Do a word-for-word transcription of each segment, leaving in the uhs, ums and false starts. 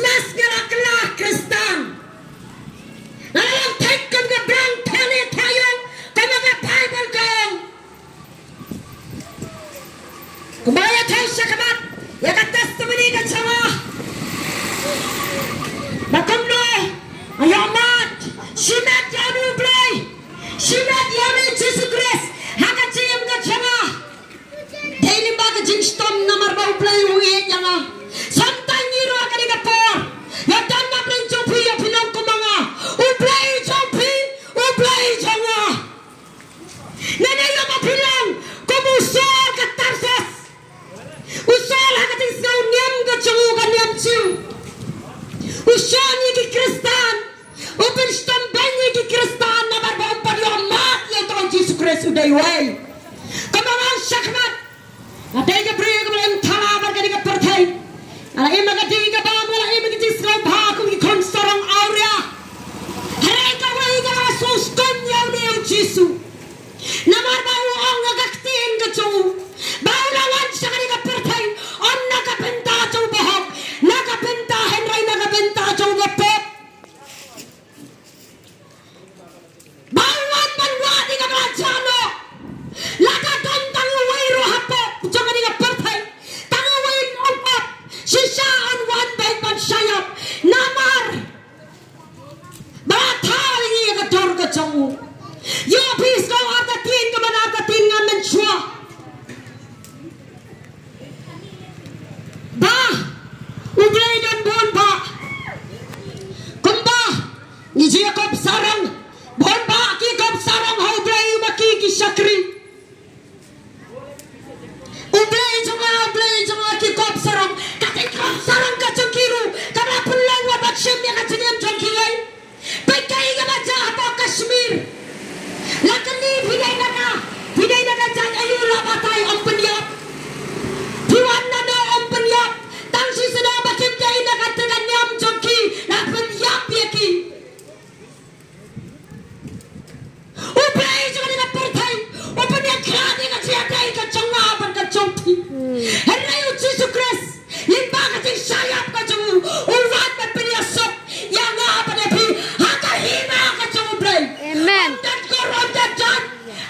Test nga la kylla Khristan. Nga la long thait kum ka brang thane thayong, kum ka Baibl ka ong. Kumba ïa thait shakhmat ïa ka testimony ka jong nga. Ba kumno nga ïohmad shimet ïa u Blei, shimet ïa u Jisu Khrist ha ka jingim ka jong nga. Dei lyngba ka jingshitom namar ba u Blei u ïeit ïa nga. Sngewthuh ngi ruh ha kane ka por. Ïa don na pdeng jong phi ïa phi long kum ma nga. U Blei jong phi, u Blei jong nga. Nane ïa ma phi long kum u Saul ka Tarsus. U Saul ha ka jingsngew niam ka jong u ka niam Jiw. U shon ïa ki Khristan. U pynshitom beiñ ïa ki Khristan namar ba um pat ïohmad ïa uta u Jisu Khrist u dei uwei. Kumba nga ong shakhmat, nga dei ka briew kaba la im thala bad ka dei ka pyrthei. Nga la im ha ka ding ka bam, nga la im ha ka jingsngewbha kum ki khun sarong awria. Hynrei kawei ka la sngewskhem ïa une u Jisu. Namar ba u ong ha ka ktien ka jong u ba u la wan sha ka dei ka pyrthei, ym na ka bynta jong u bahok, na ka bynta hynrei na ka bynta jong u bapop. Ba u wan ban wad ïa kaba la jah noh. Lada don tang uwei ruh hapoh jong kane ka pyrthei, tang uwei ruh hapoh, shisha un wan ban, ban shah ïap. Namar ba la thaw ïa ngi ïa ka dur ka jong u. Ïoh phi sngew artatien, kaba artatien nga mynshuwa. Ba U Blei don bun bah. Kumba ngi ju ïakop sarong, bun bah ki kop sarong ha U Blei, ma ki ki shakri. U Blei jong nga, U Blei jong nga, ki kop sarong. Kata ki kop sarong ka jong ki ruh ka la pynlong wat ban shim ïa ka jingim jong ki lei. Peit kaei kaba jia hapoh Kashmir. La kylli phi dei na ka, phi dei na ka jait aïu, la batai ym pynïap. Phi wan nano ym pynïap. Tang shisha ba kim dei na kata ka niam jong ki, la pynïap ïa ki. U Blei jong kane ka pyrthei u pynïakhlad ïa ka jingïadei ka jong nga bad ka jong phi. Hynrei U Jisu Khrist, lyngba ka jingshah ïap ka jong u, u wan ban pynïasuk ïa nga bad ïa phi ha ka hima ka jong U Blei. Amen. Ym don kor, ym don jaiñ,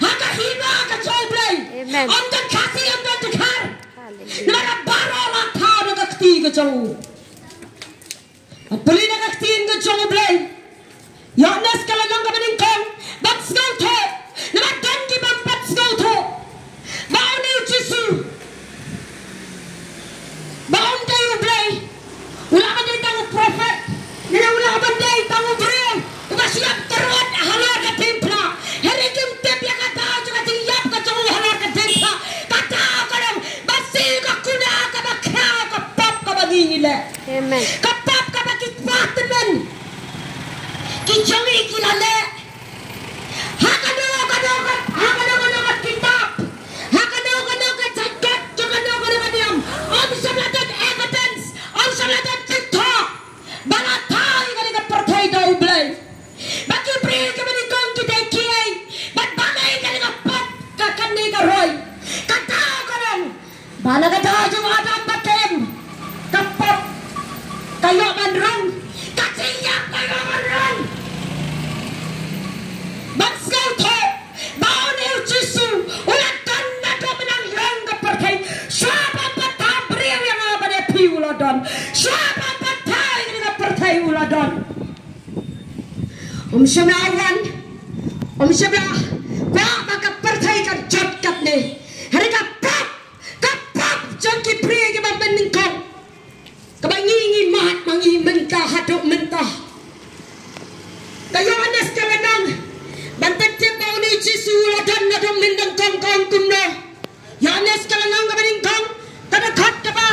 ha ka hima ka jong U Blei. Amen. Ym don Khasi, ym don Dkhar. Hallelujah. Namar baroh la thaw da ka kti ka jong u. Pule na ka ktien ka jong U Blei. Ïoannis ka lynnong kaba nyngkong, ban sngewthuh. Namar don ki bym pat sngewthuh ba une U Jisu, ba um dei U Blei, u lah ban dei tang u prophet, ne u lah ban dei tang u briew uba shu ïap tyrot halor ka diengphna. Hynrei kim tip ïa ka daw jong ka jingïap ka jong u halor ka diengphna. Ka daw ka long ba shisha ka kuna kaba khraw ka pop kaba ngi ngi leh. Amen. Ka pop kaba ki kpa tymmen ki jong ngi ki la leh. Ha kano kano ka, ha kano kano ka kitab, ha kano kano ka jait kot, ha kano kano ka niam, ym shym la don evidence, ym shym la don kynthoh ba la thaw ïa kane ka pyrthei da U Blei. Ba ki briew kiba nyngkong ki dei kiei, bad balei kane ka pop, ka, kane ka roi. Kata ka long ba na ka daw jong u Adam bad ka Im, ka pop ka ïoh ban rung, ka jingïap ka ïoh ban rung. Ban sngewthuh ba une U Jisu u la don naduh mynhynnin ka pyrthei. Shuwa ba ym pat thaw briew ïa nga bad ïa phi u la don. Shuwa ba ym pat thaw ïa ka pyrthei u la don. Um shym la wan, um shym la kwah ba ka pyrthei kan jot katne. Hynrei ka pop, ka pop jong ki briew kiba mynnyngkong, kaba ngi ngi mad ma ngi mynta haduh mynta. Ka Ïoannis ka lynnong, ban pyntip ba une U Jisu u la don naduh mynnyngkong ka ong kumno. Ïoannis ka lynnong kaba nyngkong, ka dkhot kaba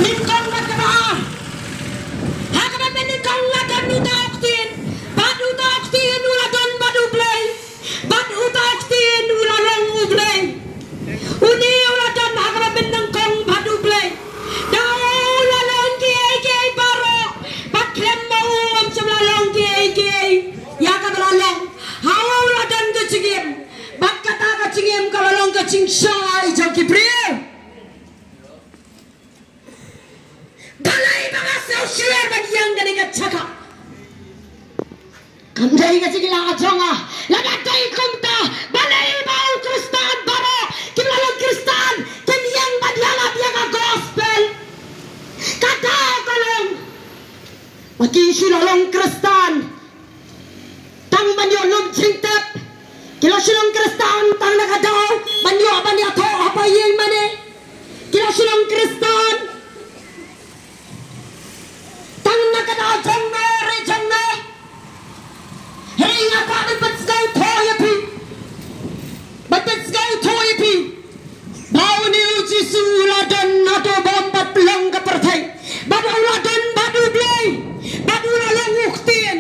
nyngkong bad kaba ar. Ha kaba mynnyngkong la don uta u Ktien, bad uta u Ktien u la don bad U Blei, bad uta u Ktien u la long U Blei. Une u la don ha kaba mynnyngkong bad U Blei. Da u la long kiei kiei baroh, bad khlem ma u ym shym la long kiei kiei ïa kaba la long. Ha u la don ka jingim, bad kata ka jingim ka la long ka jingshai jong ki briew. Balei ba nga sngew Shuwa ban ïeng kane ka jaka. Kam dei ka jingïalang jong nga. Lada dei kumta, balei ba u Khristan baroh kiba la long Khristan kim ïeng ban ïalap ïa ka gospel? Kata ka long ba ki shu la long Khristan tang ban ïoh lum jingtep. Ki la shu long Khristan tang na ka daw ban ïoh ban ïathoh ha pdeng ïing mane. Ki la shu long Khristan tang na ka daw jong no re jong no. Hynrei nga kwah ban pynsngewthuh ïa phi, ban pynsngewthuh ïa phi ba une u Jisu u la don hato ba ym pat long ka pyrthei, bad u la don bad U Blei, bad u la long u ktien.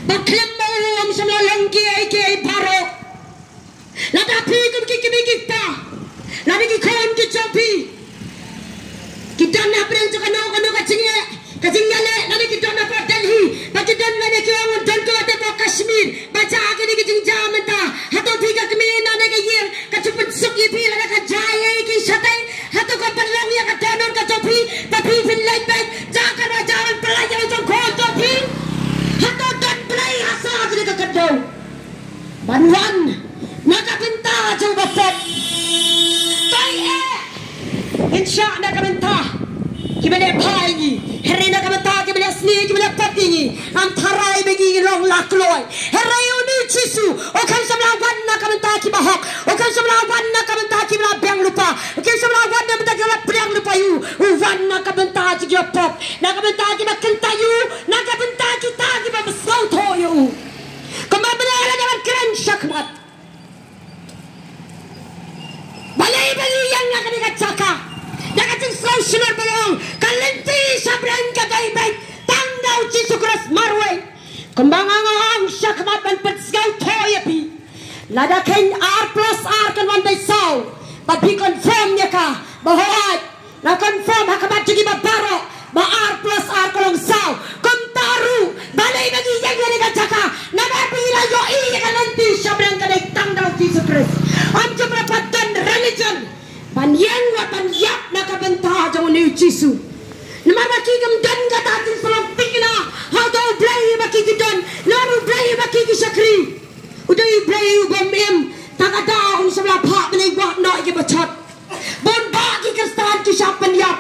Ba khlem ma u ym shym la long kiei kiei baroh. Lada phi kum ki kmie ki kpa, lada ki khun ki jong phi ki don hapdeng jong kano kano ka jingeh, ka jingeh leh, lada ki don hapoh Delhi, ba ki don lada ki ong don ko hapoh Kashmir, ba jia kine ki jingjia mynta. Hato phi ka kmie na ne ka ïing ka ju pynsuk ïa phi lada ka jia ïa ki shatei? Hato ka pynlong ïa ka dohnud ka jong phi ba phi phin leit beit? Jia ka raja ban pynlait ïa u jong ko jong phi. Hato don Blei ha sa kane ka kyndoh ban wan na ka bynta jong u bapop? Toi eh, ngin shah na ka bynta kiba leh bha ïa ngi, hynrei na ka bynta kiba leh sniew, kiba leh pop ïa ngi, ngam tharai ba ngi long la kloi. Hynrei une u Jisu u khlem shym la wan na ka bynta kiba hok, u khlem shym la wan na ka bynta kiba la biang lypa, u khlem shym la wan na ka bynta kiba la pdiang lypa ïa u. U wan na ka bynta jong kiba pop, na ka bynta kiba kyntait ïa u, na ka bynta kita kiba sngewthuh ïa u. Kumba mynta lada ban kren shakhmat, balei ba ngi ïeng ha kane ka jaka? Da ka jingsngew shlur ba long ka lynti shabrang ka dei beit tang da u Jisu Khrist marwei. Kumba nga ong shakhmat ban pynsngewthuh ïa phi, lada kheiñ ar plus ar kan wan beit saw, bad phi confirm ïa ka ba hooid, nga confirm ha khmat jong kiba baroh ba ar plus ar ka long saw. Kumta ruh balei ba ngi ïeng ha kane ka jaka? Namar ba ngi la ïohi ïa ka lynti shabrang ka dei tang da u Jisu Khrist. Ym ju pat don religion ban ïeng wat ban ïap na ka bynta jong une u Jisu. Namar ba ki kam don kata ka jingpynlong thikna ha uta u Blei ba ki ki don, namar u Blei ba ki ki shakri u dei u Blei u bym im. Ta ka daw un sa la phah ban ïa wad noh ïa ki bachot. Bun bah ki Khristan ki shah pynïap,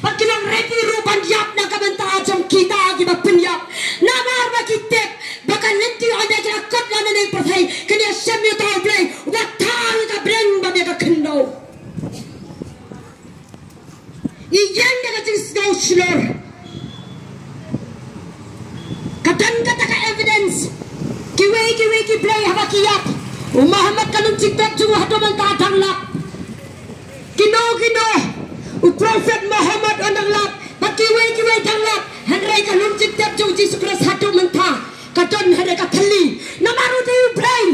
bad ki nang ready ruh ban ïap na ka bynta jong kita kiba pynïap. Namar ba ki tip ba ka lynti ynda ki la kut la na ne pyrthei, kin ïa shem ïa uta u Blei uba thaw ïa ka bneng bad ïa ka khyndew. Ngi ïeng da ka jingsngew shlur. Ka don kata ka evidence. Kiwei kiwei ki blei haba ki ïap, u Muhammad ka lum jingtep jong u haduh mynta dang lap. Kino kino, u Prophet Muhammad u dang lap, bad kiwei kiwei dang lap. Hynrei ka lum jingtep jong u Jisu Khrist haduh mynta ka don hynrei ka thylli. Namar u dei u Blei.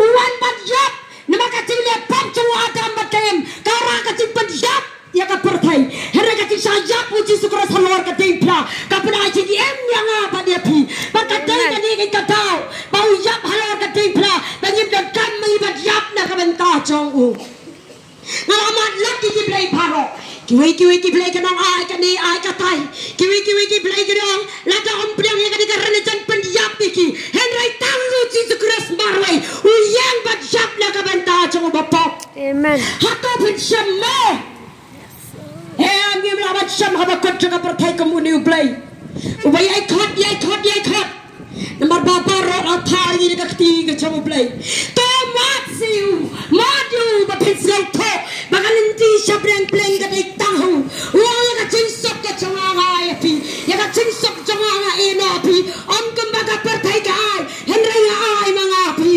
U wan ban ïap. Namar ka jingleh pop jong u Adam bad ka Im ka rah ka jingpynïap ïa ka pyrthei. Hynrei ka jingshah ïap u Jisu Khrist halor ka diengphla ka pyni jingim ïa nga bad ïa phi. Bad ka dei kane ka daw ba u ïap halor ka diengphla ba ngim donkam ma ngi ban ïap na ka bynta jong u. Nga la mad lad ïa ki blei baroh. Kiwei kiwei ki blei ki ong ai kane ai katai. Kiwei kiwei ki blei ki ong lada ym pdiang ïa kane ka religion pynïap ïa ki. Hynrei tang u Jisu Khrist marwei u ïeng ban ïap na ka bynta jong u bapop. Amen. Hato phin shem mo? He, ngim lah ban shem haba kut jong ka pyrthei kum une u Blei uba ïai khot, ïai khot, ïai khot. Namar ba baroh la thaw ïa ka kti ka jong u Blei. To mad sha u, mad ïa u ba phin sngewthuh ba ka lynti sha bneng blei ka dei tang ha u. U ong ïa ka jingsuk ka jong nga nga ai ïa phi, ïa ka jingsuk jong nga nga ïehnoh ïa phi. Ym kumba ka pyrthei ka ai, hynrei nga ai ma nga ïa phi.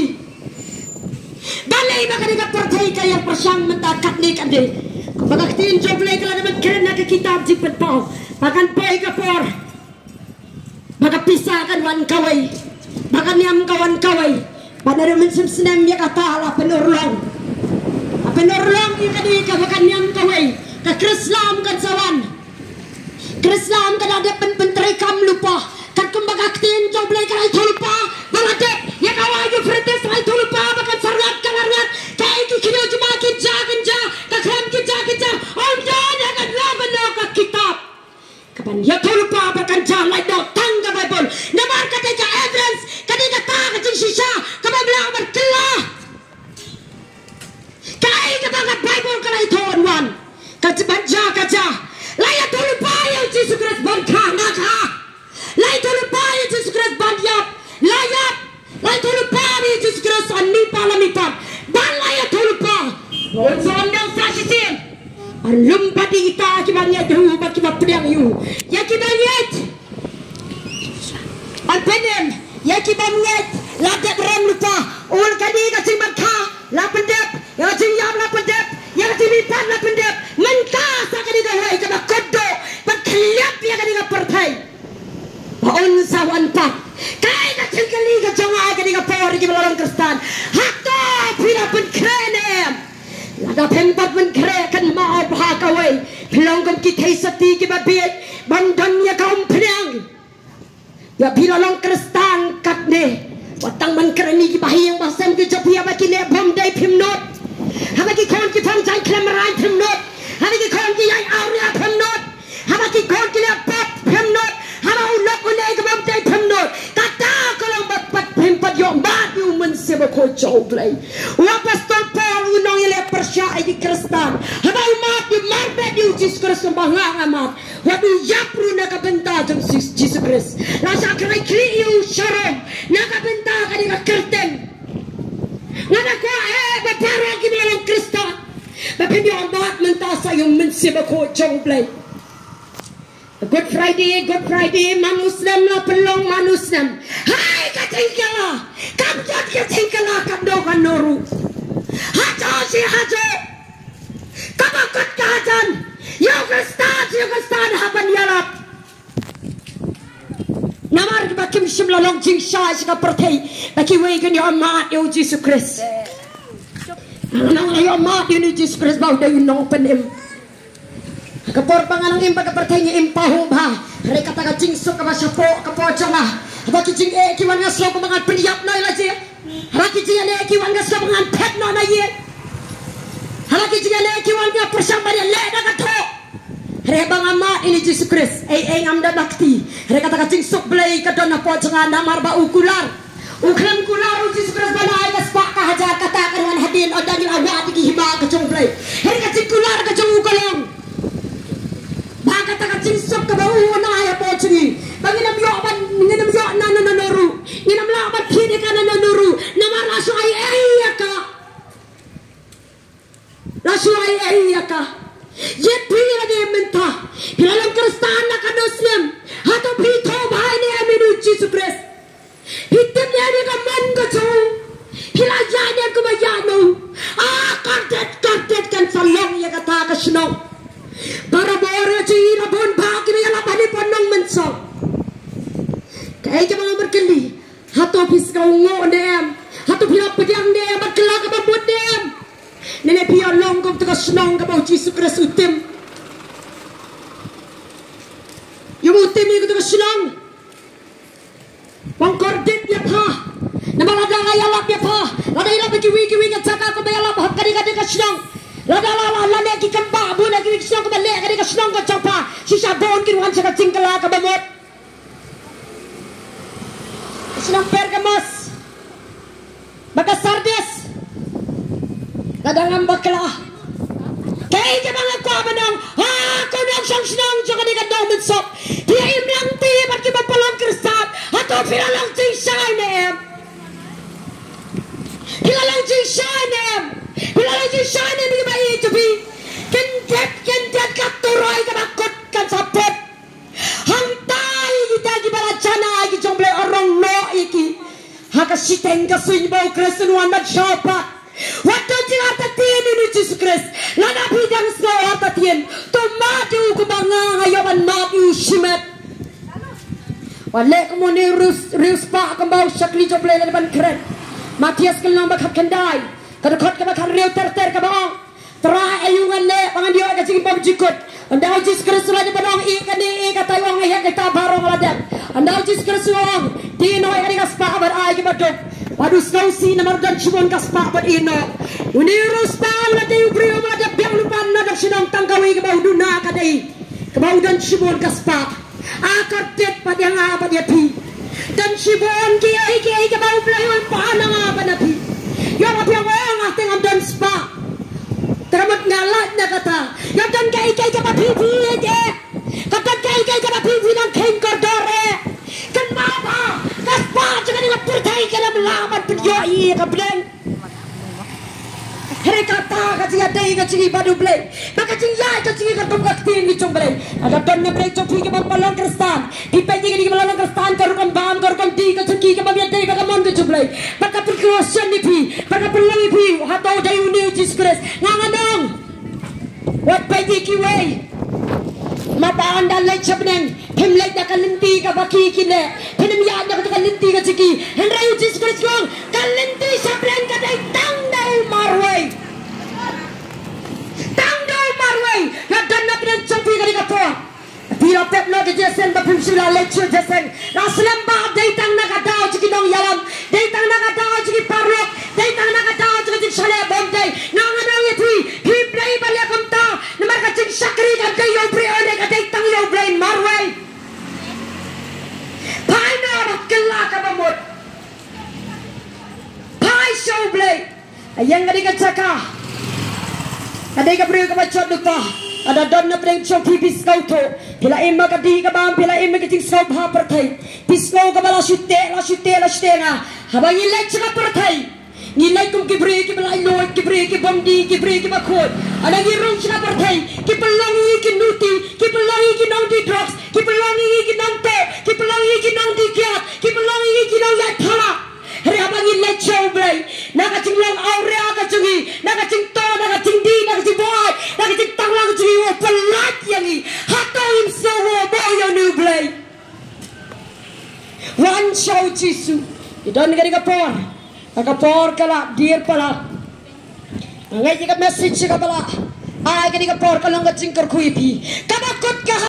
Balei ba kane ka pyrthei ka ïa pyrshang mynta katne katne? Ba ka ktien jong u Blei ka la dep ban kren na ka kitab Jingpynpaw ba kan poi ka por ba ka pisa kan wan kawei, ba ka niam ka wan kawei. Ba naduh mynshem snem ïa kata la pynurlong, la pynurlong ïa kane ka ba ka niam kawei. Ka Khrislam kan sa wan. Khrislam ka la dep pyn, pyntreikam lypa. Katkum ba ka ktien jong u Blei ka la ïathuh lypa ba la dep. Ïa ka wah Euphrates la ïathuh lypa ba kan sa rngat ka la rngat. Kaei ki khynñiuh jyma kin jia kin jia, ka khlam kin jia kin jia. Ym don ha ka law kano ka kitab. Ka Ban ïathuhlypa bad kan jia lait noh tang ka Baibl. Namar ka dei ka evidence, ka dei kata ka jingshisha kaba ym lah ban kylla. Kaei kaba ka Baibl ka la ïathuh wan wan, ka jia ban jia ka jia. La ïathuhlypa ïa u Jisu Khrist ban kha, nga kha. La ïathuhlypa ïa u Jisu Khrist ban ïap, la ïap. La ïathuhlypa ïa u Jisu Khrist, ani pat la ani pat. Ban la ïathuhlypa. Wan sa wan dang sa shisien. Lym pat ïa kita kiba ngeit ïa u bad kiba pdiang ïa u. Ïa kiba ngeit, ban pynim. Ïa kiba ngeit, la dep rem lypa. Ul kane ka jingban kha, la pyndep. Ïa ka jingïap, la pyndep. Ïa ka jingmihpat, la pyndep. Mynta sa kane kawei kaba kut duh, ban khylliap ïa kane ka pyrthei. Ba un sa wan pat. Kaei ka jingkylli ka jong nga ha kane ka por, ïa kiba la long Khristan. Hato phi la pynkhreh ne em? Lada phim pat pynkhreh, kynmaw ba ha kawei phi long kum ki theisotti kiba bieit ban don ïa ka umphniang. Ïa phi la long Khristan katne, wat tang ban kren ïa ki bahaïing bahasem ki jong phi, haba ki leh bym dei phim nud. Haba ki khun ki phong jaiñ khlem rain phim nud. Haba ki khun ki ïaid awria phim nud. Haba ki khun ki leh pap phim nud. Haba u lok u leh kaba ym dei phim nud. Kata ka long ba pat phim pat ïoh mad ïa u Mynsiem Bakhuid jong U Blei. U Apostol Paul u nongïaleh pyrshah ïa ki Khristan. Haba u mad, u mad beit ïa u Jisu Khrist kumba nga nga mad. Wat u ïap ruh na ka bynta jong Jis-, Jisu Khrist. La shah kren khlieh ïa u sharum na ka bynta kane ka kyrteng. Nga da kwah eh ba baroh kiba la long Khristan, ba phin ïoh mad mynta sa ïa u Mynsiem Bakhuid jong U Blei. Good Friday, Good Friday, man u snem la pynlong man u snem. Hai ka jingkylla, kam jot ka jingkylla kano kano ruh. Hato shi hato, kaba kut ka hajan, ïa u Khristan, ïa u Khristan hap ban ïalap. Namar ba kim shym la long jingshai sha ka pyrthei ba kiwei kin ïoh mad ïa u Jisu Khrist. Nang la ïoh mad ïa u Jisu Khrist ba u dei u nongpynim. Ka por ba nga nang im bad ka pyrthei nga im pahuh bha. Hynrei kata ka jingsuk kaba shapoh ka por jong nga, ba ki jingeh ki wan, nga sngew kumba ngan pynïap noh ïa la jong. Haba ki jingïaleh ki wan, nga sngew ba ngan phet noh na ïing. Haba ki jingïaleh ki wan, nga pyrshang ban ïaleh da ka thoh. Hynrei haba nga mad ïa u Jisu Khrist, ei ei ngam don ba kti. Hynrei kata ka jingsuk Blei ka don hapoh jong nga, namar ba u kular. U khlem kular u Jisu Khrist ban ai ka spah ka hajar, kata kan wan hadien, ynda ngi la wad ïa ki hima ka jong u Blei. Hynrei ka jingkular ka jong u ka long ba kata ka jingsuk kaba u un ai hapoh jong ngi, ba ngin ym ïoh ban, ngin ym ïoh nano nano ruh. Ngin ym lah ban thied ïa ka nano nano ruh. Namar la shu ai ei ïa ka. La shu ai ei ïa ka. Ïa phi lade mynta, phi la long Khristan na kano snem? Hato phi thoh bha ne em ïa u Jisu Khrist? Phi tip ne em ïa ka mon ka jong u? Phi la ïaid ne em kumba ïaid ma u? Ah, kordit kordit kan sa long ïa kata ka shnong. Barabor ïa jong ngi la bun bha kiba ïalap ha ne Nongmynsong. Kaei kaba nga mut kylli, hato phi sngewnguh ne em? Hato phi la pdiang ne em bad kylla kaba mut ne em? Lane phi ïa long kum kata ka shnong kaba u Jisu Khrist u tim? Ïa u tim ïa kata ka shnong. Wan kordit ïa pha. Namar lada la ïalap ïa pha, lada ïalap ïa kiwei kiwei ka jaka kumba ïalap ha kane kane ka shnong, lada la, la, la leh ki kambah bun ha kiwei ki shnong kumba leh ha kane ka shnong ka jong pha, shisha bun kin wan sha ka jingkylla kaba mut. Shnong Pergamos bad ka Sardis. Lada ngam bakla, kaei kaba nga kwah ban ong ha ko nongshong shnong jong kane ka Nongmynsong, phi im lang te bad kiba pynlong Khristan. Hato phi la long jingshai ne em? Phi la long jingshai ne em? Phi la long jingshai ne em ïa kiba ïeit jong phi? Kyndit kyndit ka turoi kaba kut kan sa put. Hangta ïa kita kiba la janai ki jong U Blei, rong noh ïa ki ha ka shiteng ka suiñ ba u Khrist un wan ban shah pat. Wat don jingartatien ïa u Jisu Khrist. Lada phi dang sngew artatien, to mad ïa u kumba nga nga ïoh ban mad ïa u shimet. Wat leh kum une u riewspah kumba u shakri jong U Blei la dep ban kren. Mathaios ka lynnong ba khatkhyndai, ka dkhot kaba khathynriew ter ter kaba ong, Trai, aïu ngan leh ba ngan ïoh ïa ka jingbymjukut? Ynda u Jisu Khrist u la dep ban ong ïa kane ïa katai, u ong ïa kita baroh la dep. Ynda u Jisu Khrist u ong, die noh ïa kane ka spah bad ai kiba duk, bad u sngewsih namar don shibun ka spah bad ïehnoh. Une u riewspah u la dei u briew uba la dep biang lypa na ka shnong, tang kawei kaba u duna ka dei Kaba u don shibun ka spah. A kordit pat ïa nga bad ïa phi. Don shibun kiei kiei kaba U Blei u pan na nga bad na phi. Ïa ba phi ong nga te ngam don spah. Te ka mut nga lait na kata. Ïa don kiei kiei kaba phi phi ïeit. Ka don kiei kiei kaba phi phi nang kheiñ kordor eh. Kynmaw ba ka spah jong kane ka pyrthei ka lam lah ban pynïoh ïa ka bneng. Hynrei kata ka jingïadei ka jong ngi bad U Blei. Ba ka jingïaid ka jong ngi ka kum ka ktien ka jong U Blei. Lada don na pdeng jong phi kiba ym pat long Khristan, phi peit ïa kine kiba la long Khristan, ka rukom bam, ka rukom dih ka jong ki, kaba ym ïadei bad ka mon ka jong U Blei. Bad ka pynkyrshan ïa phi, bad ka pynlong ïa phi, hato dei une u Jisu Khrist? Nga nga ong, wat peit ïa kiwei. Namar ba ynda leit sha bneng, phim leit da ka lynti kaba ki ki leh. Phim ïaid da ka lynti ka jong ki. Hynrei u Jisu Khrist u ong, ka lynti sha bneng ka dei tang da u marwei. Tang da u marwei. Ïa don na pdeng jong phi kane ka por. Phi la pep noh ka jingïaseng ba phim shym la leit shuh jingïaseng. La slem ba dei tang na ka daw jong ki nongïalam. Dei tang na ka daw jong ki paralok. Dei tang na ka daw jong ka jingshah leh bymdei. Nga nga ong ïa phi, phi Blei ba leh kumta. Namar ka jingshakri kam dei ïa u briew, ka dei tang ïa U Blei marwei. Phai noh ba kylla kaba mut. Phai sha U Blei. Ïa nga dei ka jaka. Ka dei ka briew kaba jot lypa. Lada don na pdeng jong phi, phi sngewthuh. Phi la im ha ka dih ka bam, phi la im ha ka jingsngewbha pyrthei. Phi sngew kaba la shu teh, la shu teh, la shu teh nga. Haba ngi leit sha ka pyrthei, ngi leit kum ki briew kiba laitluid, ki briew ki bym dih, ki briew kiba khuid. Lada ngi rung sha ka pyrthei, ki pynlong ïa ngi ki nuti, ki pynlong ïa ngi ki nongdih drugs, ki pynlong ïa ngi ki nongteh, ki pynlong ïa ngi ki nongdih kiad, ki pynlong ïa ngi ki nongïaid thala. Hynrei haba ngi leit sha U Blei, na ka jinglong awria ka jong ngi, na ka jingto, na ka jingdih, na ka jingbuaid, na ka jingtanglang ka jong ngi, u pynlait ïa ngi. Hato ngim sngew u bor ïa une U Blei? Wan sha u Jisu. Ngi don kane ka por. Ka por ka la dier palat. Nga ngeit ïa ka message kaba la ai kane ka por ka long ka jingkyrkhu ïa phi. Kaba kut ka